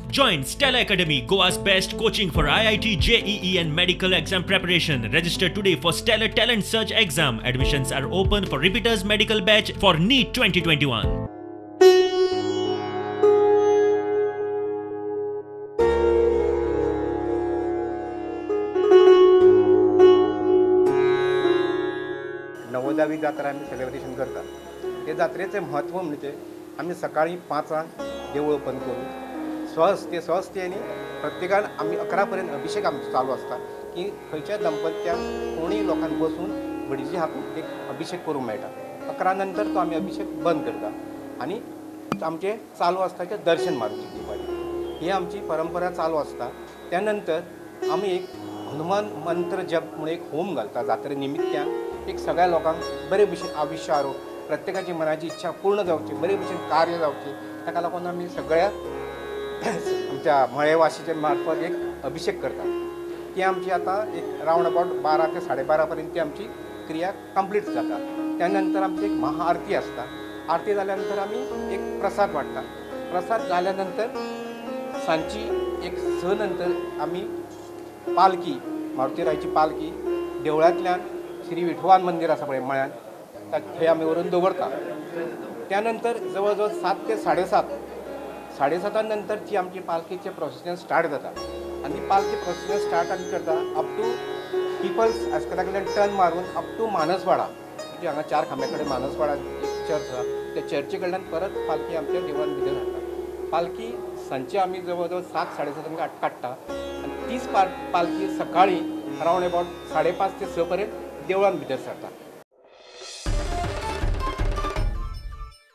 Join Stellar Academy, Goa's best coaching for IIT, JEE and medical exam preparation. Register today for Stellar Talent Search exam. Admissions are open for repeaters medical batch for NEET 2021. नवदावी जात्रा आमी celebration करतात. हे जात्रेचें म्हत्व म्हणजे आमी सकाळीं 5 देवूळ open करून सहज ते आनी प्रत्येकान आमी 11 पर्यंत अभिशेक आमचो चालू आसता की खंयच्या दंपत्यांक कोणूय लोकांक बसून भडीच्या हातून एक अभिशेक करूंक मेळटा. 11 नंतर तो आमी अभिशेक बंद करता आनी आमचें चालू आसता तें दर्शन मारुती दिवपाचें. ही आमची परंपरा चालू आसता. त्या नंतर आमी एक हनुमान मंत्र जप म्हणून एक होम घालता जात्रे निमित्त्यान. एक सगळ्या लोकांक बरे भशेन आयुश्य आरोग्य, प्रत्येकाची मनाची इच्छा पूर्ण जावची, बरे भशेन कार्य जावचें, ताका लागून आमी सगळ्या आमच्या मळेवाशीचे मार्फत एक अभिशेक करतात. ती आमची आतां एक रावंड अबावट 12 ते 12:30 पर्यंत ती आमची क्रिया कंप्लीट जाता. त्या नंतर आमची एक महाआरती आसता. आरती जाल्या नंतर आमी एक प्रसाद वांट्टा. प्रसाद जाल्या नंतर सांजची एक 6 नंतर आमी पालखी, मारुतीरायची पालखी देवळांतल्यान श्री विठोबान मंदिर आसा पळय मळ्यान, थंय आमी व्हरून दवरता. त्या नंतर जवळ जवळ 7 ते 7:30, 7:30 नंतर ती आमची पालखीचें प्रोसेशन स्टार्ट जाता. आनी पालखी प्रोसेशन स्टार्ट आमी करता अप टू पिपल्स हायस्कुला कडल्यान टर्न मारून अप टू मानसवाडा, म्हणजे हांगा 4 खांब्या कडेन मानसवाडा एक चर्च आसा, त्या चर्ची कडल्यान परत पालखी आमच्या देवळान भितर हाडटा. पालखी सांजची आमी जवळ जवळ 7, 7:30 काडटा आनी तीच पालखी सकाळीं रावंड अबावट 5:30 ते 6 पर्यंत देवळान भितर सरता.